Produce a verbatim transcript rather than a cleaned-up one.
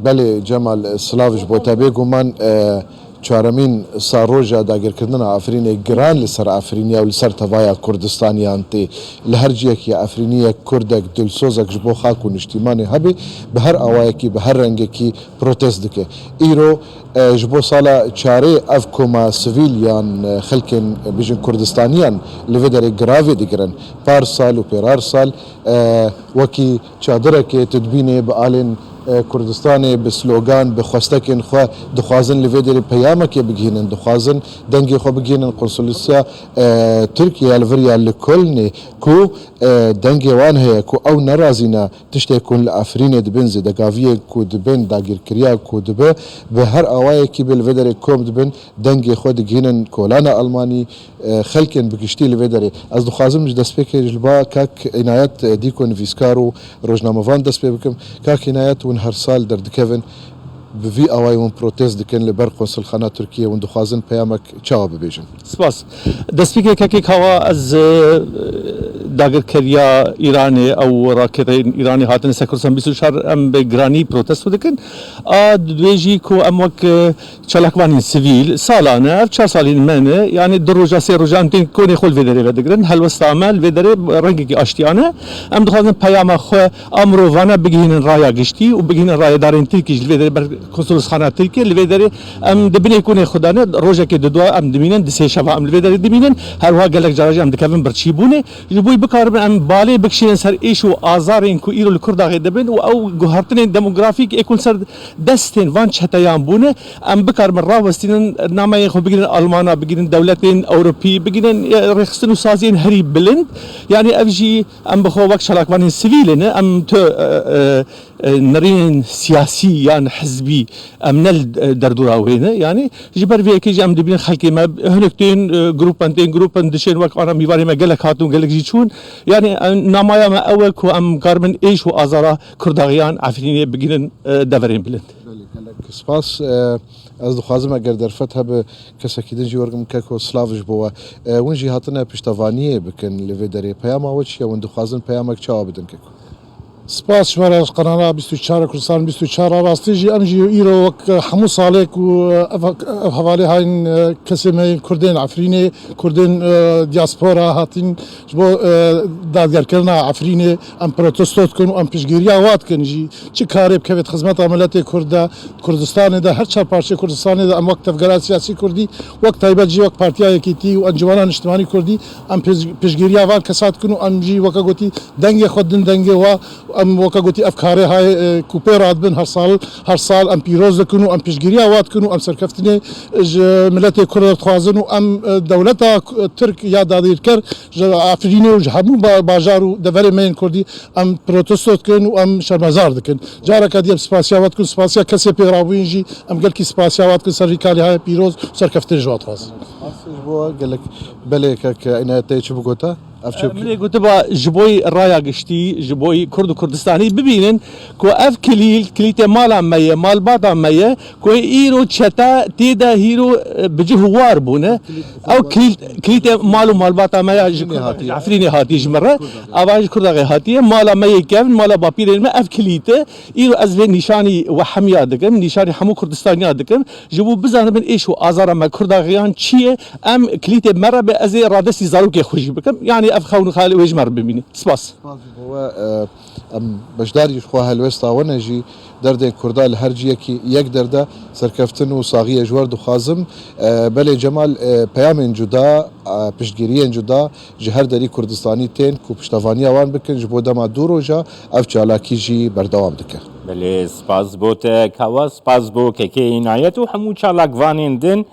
Belê Cemal, silav ji bo te. Bêguman, e, çaremîn saroja dagirkirina Efrînê giran li ser Efrîniya û li ser tevaya Kurdistaniyan tê. Li her ciyekî Efrîniyek, Kurdek, dilsozek ji bo xak û niştîmanê hebe, bi her awayekî, bi her rengekî protest dike. Îro, e, ji bo sala çarê ev koma sivîl yan, e, xelkên, e, bijin Kurdistaniyan li vê derê giravê digirin. Par sal û pêrar sal, e, wekî çadirekê tu dibînê bi alên, e, Kurdistanê, bi slogan, bi xwestekên xwe dixwazin li vê derê peyamekê bigihînin, dixwazin dengê xwe bigihînin konsolosya, e, Tirkiye li vir ya li Kölnê ku, e, dengê wan heye ku ew nerazî ne tiştê ku li Efrînê dibin, zêdegaviyê ku dibin, dagirkiriya ku dibe, bi her awayekî be li vê derê kom dibin, dengê xwe digihînin kolana Almanî, e, xelkên bi giştî li vê derê. Ez dixwazim ji destpêkê ji ba kak Înayet, e, Dîko nivîskar û rojnamevan dest pê bikim. Kak Înayet, hûn her sal derdikevin, bi vî awayî hûn protest dikin li ber konsulxana Tirkiyê, hûn dixwazin peyamek çawa bibêjin? Spas. Destpêkê kekê Kawa ez, e, dagirkeriya Îranê ew raketeyên Îranê hatine ser Kurdistan bîst û çar em bi giranî protesto dikin. A dibêjî ku em wek, e, çalakvanên sivîl salan e, ev çar salên me ne, yani du roja sê roja em tên konê xwe li vê derê vedigirin. Helwesta me li vê derê rengekî aştiyane. Em dixwazin peyama xwe a mirovane bigihînin raya giştî û bigihînin rayedarên Tirkî jî li vê derê ber konsolosxana Tirkiye li vê derê em di binê konê xwe de ne, rojekê di dua em dimînin, di sê şeva em li vê derê dimînin. Her wiha gelek cara jî em dikevin birçîbûnê. Ji bo bikarin em balê bikişînin ser êş û azarên ku îro li Kurdaxê dibin û ew guhertinên demografîk ê ku li ser destên van çeteyan bûne, em bikarin rawestînin nameyên xwe bigrin Almana, bigrin dewletên Ewropî, bigrin, e, rêxistin û saziyên herî bilind. Yani ev jî em bi xwe wek çalakvanên sivîlê ne, em tu, e, e, e, nerînên siyasî yan hizbî em ne li, e, derdora wê ne. Yani ji ber vê yekê jî em dibînin xelkê me hinek tên, e, grûpen tên grûpen dişên wek ana mîvanê me gelek hatin gelek jî çûn. Yani, e, namaya me ew e ku em karibin êş û azara Kurdaxiyan Efrînê bigînin, e, deverên bilind. Belê, gelek spas. E, ez dixwazim eger derfet hebe kesekî din jî wergim keko silav ji bo we. E, hûn jî hatine piştevaniyê bikin li vê derê. Peyama we çi ye? Hûn dixwazin peyamek çawa bidin keko? Spas ji we re ji qenala bîst û çar Kurdistan bîst û çar. Rastî jî em jî îro wek hemû salê ku ev, ev hevalê hayin, e, kesê me yên Kurdên Efrînê, Kurdên, e, diaspora hatin ji bo, e, dadgerkirina Efrînê em protesto dikin û em piştgiriya wa dikin jî. Çi karê bikevê di xizmeta miletê Kurd de, Kurdistanê de, her çar parçeyê Kurdistanê de em wek tevgera siyasî Kurdî, wek taybet jî wek Partiya Yekîtî û Encûmena Niştimanî Kurdî em pij-, piştgiriya van kesa dikin û em jî weke gotî dengê xwe din dengê wa. Em weke gotî ev karê hayê, e, ku pê radibin her sal, her sal em pîroz dikin û em piştgiriya wa dikin û em serkeftinê ji miletê Kurd re dixwazin û em, e, dewleta K-, Tirk ya dadîrker ji Efrînê û ji hemû ba-, bajar û deverê me yên Kurdî em protesto dikin û em şermezar dikin. Careke dî em spasiya we dikin, spasiya kesê pê rabûyîn jî em gelkî spasiya we dikin ser vî karî hayê pîroz û serkeftinê ji we dixwazin. Ji bo gelek belê kek Înayet te çi bigota? Ev çi? Min ê gotiba ji bo raya giştî, ji bo Kurd û Kurdistanî bibînin ku ev kilîl, kilîtê mala me ye, malbata me ye, ku îro çete tê de hîro, e, bi cih û war bûne. Ew kilît, kilîtê mal û malbata me ya ji Efrînê hatî. Efrînê hatî ji min re. Ava ji Kurdaxê hatiye. Mala me yê kevn, mala bapîrên me ev kilît e. Îro ez vê nîşanî we hemiya dikim, nîşanî hemû Kurdistaniya dikim. Ji bo bizanibin êş û azara me Kurdaxiyan çi ye, em kilîtê me re be, ez ê radestî zarokê xwe jî bikim. Yanî ev xewn xalê wê ji me re bimîne. Spas. Spas ji bo we, e, em beşdarî ji xwe helwesta we ne jî derdên Kurda li her ciyekî yek derde serkeftin û saxiyê ji we re dixwazim. E, belê Cemal, e, peyamên cuda, e, piştgiriyên cuda ji her derî Kurdistanî tên ku piştevaniya wan bikin ji bo dema du roja ev çalakî jî berdewam dike. Belê, spas bo te Kawa, spas bo kekê Înayet û hemû çalakvanên din.